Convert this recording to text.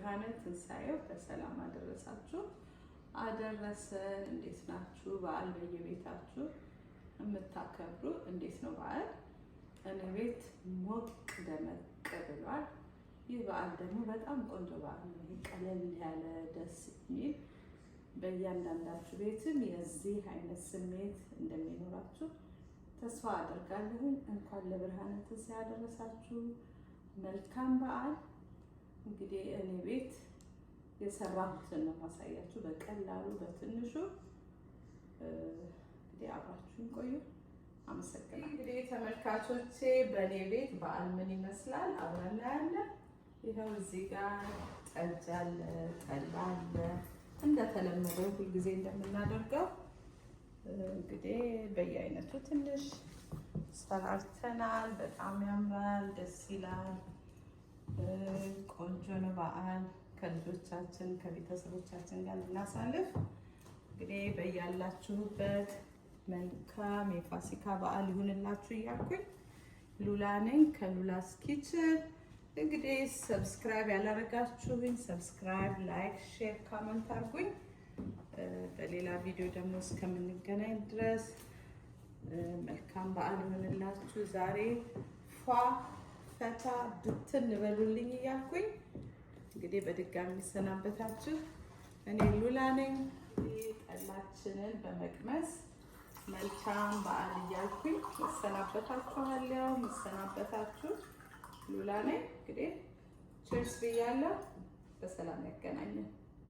ለብርሃነ ትንሣኤው በሰላም አደረሳችሁ አደረሰን። እንዴት ናችሁ? በዓል በየቤታችሁ የምታከብሩ እንዴት ነው በዓል? እኔ ቤት ሞቅ ደመቅ ብሏል። ይህ በዓል ደግሞ በጣም ቆንጆ በዓል ነው። ይህ ቀለል ያለ ደስ የሚል፣ በእያንዳንዳችሁ ቤትም የዚህ አይነት ስሜት እንደሚኖራችሁ ተስፋ አደርጋለሁኝ። እንኳን ለብርሃነ ትንሣኤ አደረሳችሁ። መልካም በዓል። እንግዲህ እኔ ቤት የሰራሁትን ነው ማሳያችሁ በቀላሉ በትንሹ። እንግዲህ አብራችሁን ቆዩ። አመሰግናለሁ። እንግዲህ ተመልካቾቼ፣ በእኔ ቤት በዓል ምን ይመስላል አብረን እናያለን። ይኸው እዚህ ጋር ጠጅ አለ፣ ጠላ አለ። እንደተለመደው ሁልጊዜ እንደምናደርገው እንግዲህ በየአይነቱ ትንሽ ሰራርተናል። በጣም ያምራል፣ ደስ ይላል። ቆንጆ ነው። በዓል ከልጆቻችን ከቤተሰቦቻችን ጋር ልናሳልፍ እንግዲህ በያላችሁበት መልካም የፋሲካ በዓል ይሁንላችሁ እያልኩኝ ሉላ ነኝ ከ Lula's Kitchen። እንግዲህ subscribe ያላረጋችሁኝ subscribe፣ like፣ share፣ comment አድርጉኝ። በሌላ ቪዲዮ ደግሞ እስከምንገናኝ ድረስ መልካም በዓል ይሁንላችሁ። ዛሬ ፏ ፈታ ብትን በሉልኝ እያልኩኝ እንግዲህ በድጋሚ ሰናበታችሁ። እኔ ሉላ ነኝ። ጠላችንን በመቅመስ መልካም በዓል እያልኩኝ እሰናበታችኋለሁ። መሰናበታችሁ ሉላ ነኝ። እንግዲህ cheers ብያለሁ። በሰላም ያገናኘን።